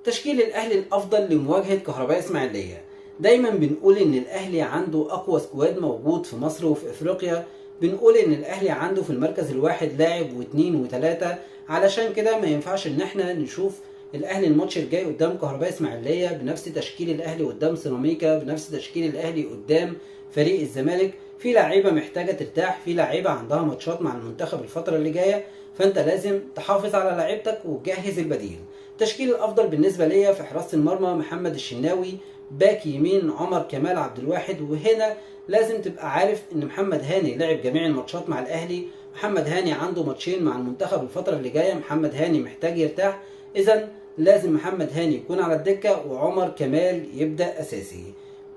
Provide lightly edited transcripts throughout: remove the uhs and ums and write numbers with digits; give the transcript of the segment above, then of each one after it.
تشكيل الاهلي الافضل لمواجهة كهرباء اسماعيليه. دايما بنقول ان الاهلي عنده اقوى squad موجود في مصر وفي افريقيا، بنقول ان الاهلي عنده في المركز الواحد لاعب واثنين وثلاثة، علشان كده ما ينفعش ان احنا نشوف الاهلي الماتش الجاي قدام كهرباء اسماعيليه بنفس تشكيل الاهلي قدام سيراميكا، بنفس تشكيل الاهلي قدام فريق الزمالك. في لعيبة محتاجه ترتاح، في لعيبة عندها ماتشات مع المنتخب الفترة اللي جاية، فانت لازم تحافظ على لعيبتك وتجهز البديل. التشكيل الافضل بالنسبة ليا في حراسة المرمى محمد الشناوي، باك يمين عمر كمال عبد الواحد، وهنا لازم تبقى عارف ان محمد هاني لعب جميع الماتشات مع الاهلي، محمد هاني عنده ماتشين مع المنتخب الفترة اللي جاية، محمد هاني محتاج يرتاح، اذا لازم محمد هاني يكون على الدكة وعمر كمال يبدا اساسي.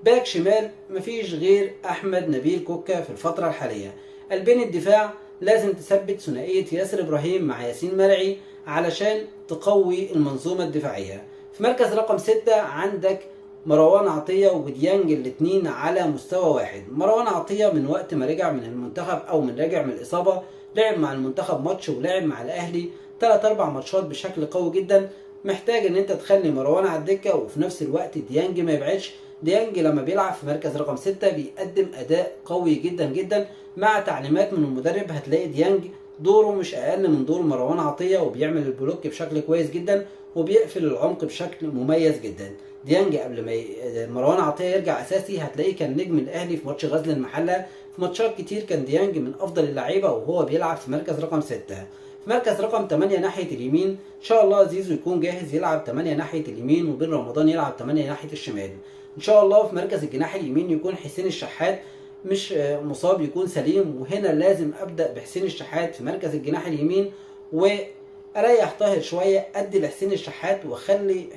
باك شمال مفيش غير احمد نبيل كوكا في الفترة الحالية. قلبين الدفاع لازم تثبت ثنائية ياسر ابراهيم مع ياسين مرعي علشان تقوي المنظومة الدفاعية. في مركز رقم 6 عندك مروان عطية وديانج، الاثنين على مستوى واحد. مروان عطية من وقت ما رجع من المنتخب او من رجع من الاصابة لعب مع المنتخب ماتش ولعب مع الاهلي 3-4 ماتشات بشكل قوي جدا. محتاج ان انت تخلي مروان على الدكة وفي نفس الوقت ديانج ما يبعدش. ديانج لما بيلعب في مركز رقم 6 بيقدم اداء قوي جدا جدا مع تعليمات من المدرب، هتلاقي ديانج دوره مش اقل من دور مروان عطية وبيعمل ال block بشكل كويس جدا وبيقفل العمق بشكل مميز جدا. ديانج قبل ما مروان عطية يرجع اساسي هتلاقيه كان نجم الاهلي في ماتش غزل المحلة، في ماتشات كتير كان ديانج من افضل اللعيبة وهو بيلعب في مركز رقم 6. في مركز رقم 8 ناحية اليمين ان شاء الله زيزو يكون جاهز يلعب 8 ناحية اليمين، وبن رمضان يلعب 8 ناحية الشمال. ان شاء الله في مركز الجناح اليمين يكون حسين الشحات مش مصاب، يكون سليم، وهنا لازم ابدا بحسين الشحات في مركز الجناح اليمين واريح طاهر شوية، ادي لحسين الشحات واخلي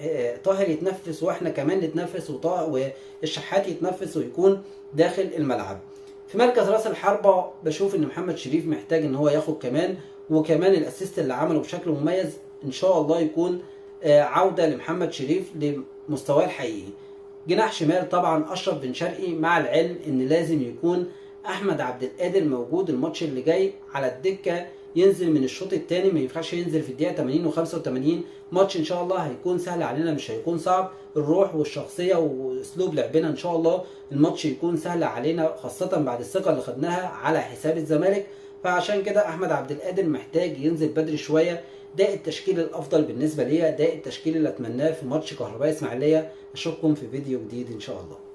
طاهر يتنفس واحنا كمان نتنفس والشحات يتنفس ويكون داخل الملعب. في مركز راس الحربة بشوف ان محمد شريف محتاج ان هو ياخد كمان وكمان ال assist اللي عمله بشكل مميز، ان شاء الله يكون عوده لمحمد شريف لمستواه الحقيقي. جناح شمال طبعا اشرف بن شرقي، مع العلم ان لازم يكون احمد عبد القادر موجود الماتش اللي جاي على الدكة، ينزل من الشوط الثاني، ما ينفعش ينزل في الدقيقة 80 و85. ماتش ان شاء الله هيكون سهل علينا، مش هيكون صعب، الروح والشخصية واسلوب لعبنا ان شاء الله الماتش يكون سهل علينا، خاصة بعد الثقة اللي خدناها على حساب الزمالك. فعشان كده احمد عبد القادر محتاج ينزل بدري شوية. ده التشكيل الافضل بالنسبة ليا، ده التشكيل اللي اتمناه في ماتش كهرباء اسماعيليه. اشوفكم في فيديو جديد ان شاء الله.